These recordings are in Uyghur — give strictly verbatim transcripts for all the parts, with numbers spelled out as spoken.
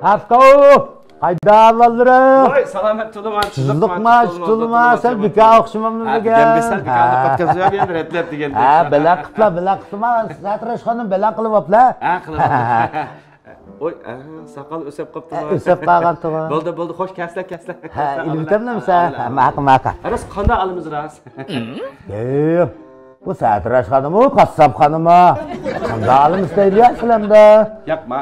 ھەسكاۋ! قايدا بالىلىرىم؟ ۋاي، سالامەت تۇرما، تۇزلۇقما، تۇزلۇقما، سەل بىكار ئوخشىمامدۇ دېگەن. ھە، بىكار، بىكار، بىكار، بىكار، بىكار، بىكار، بىكار، بىكار، بىكار، بىكار، ھە، بىكار، بىلەن قىپلا، بىلەن قىپلا، سەتراش خانىم بىلەن قىلىۋاپلا. ھە، قىلىۋاپلا. ئوي، ئە، ساقال ئۆسۈپ قاپتۇ. ئە، ئۆسۈپ قالغانتىغۇ. بولدى، بولدى، خوش، كەسلە، كەسلە. ھە، ئېلىۋېتەمدىمسە؟ ھە، ماقۇل، ماقۇل. راست، قانداق ئالىمىز راست؟ ياق، بۇ سەتراش خانىمۇ، قاسساپ خانىمۇ. قانداق ئالىمىز دەيدۇ يا سىلەمدە؟ ياق، ما.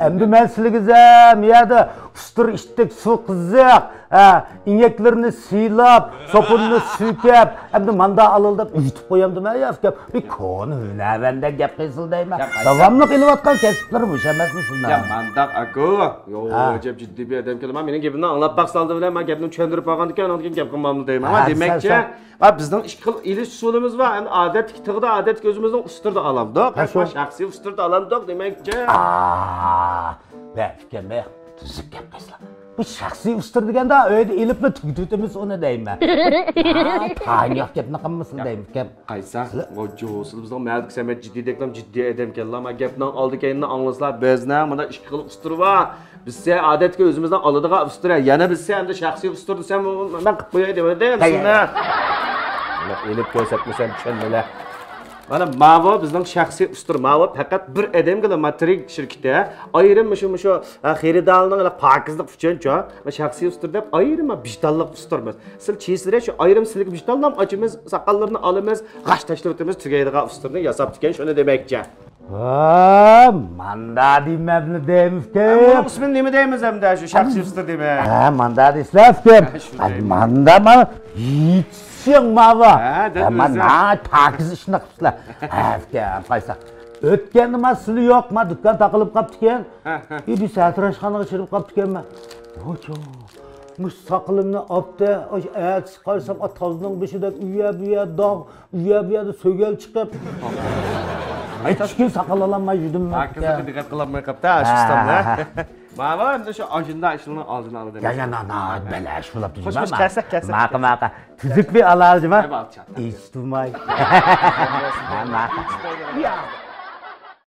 ئەمدى مەن سىلىگىزە، مۇ يەردە ئۇستىرى ئىتتىك، سۇ قىزىق، ھە، ئىنەكلىرىنى سىيلاپ، سوپۇنىنى سۈيكەپ، ئەمدى ماندا ئالىل دەپ ئۆگىتىپ قويامدىمەن يا ئۇكام. بىر كونا ھۈنەرۋەندە گەپ قىلسىلا دەيمەن. ياق، ئايسا. داۋاملىق ئېلىۋاتقان كەسىپلىرى مۇشۇ ئەمەسمۇ سىلەرنىڭ؟ ياق، مانداق ئاكا. يو، ھە. ئەجەب جىددىي بىر ئادەمكەن. مانا مېنىڭ گېپىمنى ئاڭلاپ باقساڭلار بىلەن، مانا گەپنى چۈشەندۈرۈپ بولغاندىكىن، ئاندىن كېيىن گەپ قىلمامدۇ دەيمەن. ھە، دېمەكچى، دېسەڭ. ھە، بىزنىڭ ئىككى خىل ئېلىش ئۇسۇلىمىز بار. ئەمدى ئادەتتىكى تىغدا، ئادەتتىكى ئۆزىمىزنىڭ ئۇستىرىدا ئالامدۇق. ھە، شۇ. شەخسىي ئۇستىرىدا ئالامدۇق دېمەكچى. ئاا، بەك ئىكەن، بەك تۈزۈك گەپ قىلسىلا. بۇ شەخسىي ئۇستىرى دېگەندە ئۆيدە ئېلىپلا تۈگىتىۋېتىمىز ئۇنى دەيمەن. ھە، تايىنى يوق گەپنى قىلمىسىلا دەيمەن ئۇكام. قايسا؟ غوجۇ، سىلى بىزنىڭ مەھەللىدىكى سەمەت جىددىيدەكلام جىددىي ئادەمكەنلا. ما گەپنىڭ ئالدى كەينىنى ئاڭلىسىلا، بىزنىڭ مانا ئىككى خىل ئۇستىرى بار. بىزسە ئادەتتىكى ئۆزىمىزنىڭ ئالىدىغان ئۇستىرى. يەنە بىزسە ئەمدى شەخسىي ئۇستىرى دېسەم، مەن قىلىپ قوياي دېمىدىم سىلىنى. مانا ئېلىپ كۆرسەتمىسەم چۈشەنمەيلى. مانا ماۋۇ بىزنىڭ شەخسىي ئۇستىرى. ماۋۇ پەقەت بىر ئادەمگىلا ماتېرىيال شىركىتى. ئايرىم مۇشۇ، مۇشۇ، ھە، خېرىدارنىڭ پاكىزلىق ئۈچۈنچۇ. شەخسىي ئۇستىرى دەپ ئايرىم بىتاللىق ئۇستۇرىمىز. سىلى چېچىلىرى شۇ ئايرىم سىلىگە بىتاللام ئاچىمىز، ساقاللىرىنى ئالىمىز، غاش تاشلىۋېتىمىز، تۈگەيدىغان ئۇستىرىنى ياساپتىكەن، شۇنى دېمەكچى. ھە، ماندا دېمەملى دەيمىزكەن. ھە، بۇنىڭ ئىسمىنى نېمە دەيمىز ئەمدى، شۇ شەخسىي ئۇستىرى دەيمىز؟ ھە، ماندا دەيسىلەر ئۇكام. ھە، شۇ دەيمىز. ماندا مانا يېتىشىڭ ماۋۇ. ھە، دەپ ھە، مانا ئۆزى. ناھايىتى پاكىز ئىشنى قىپسىلەر. ھە، ئۇكام، قايسا. ئۆتكەندە ما سىلى يوق، ما دۇكان تاقىلىپ قاپتىكەن. ھە، ھە. ئى، بىر سەتراشخانىغا چىقىپ قاپتىكەنمەن. ۋاچو، مۇشۇ ساقىلىمنى ئاپتە، ئاش-، ئەتىسى قارىسام، ئا، تازنىڭ بېشىدا ئۇ يەر، بۇ يەر داغ، ئۇ يەر، بۇ يەردە سۆگەل چىقىپ. ھېچكىم ساقال ئالالماي يۈردۈم مەن. پاكىزلىققا دىققەت قىلالماي قاپتۇ، ئاشۇ ھە، ئۇستاملار. ھە، ھە. ماۋۇ ئەمدى شۇ ئاشۇنداق ئىشلارنىڭ ئالدىنى ئالىدۇ. يا، يا، نا، نا، بەلەش بولۇپتۇ. خوش، خوش، كەلسە، كەلسە. ماقۇل، ماقۇل. تۈزۈك بىر ئالاجىما. ئەي، بالچا. ئىجتىمائىي. ھە، ماقۇل.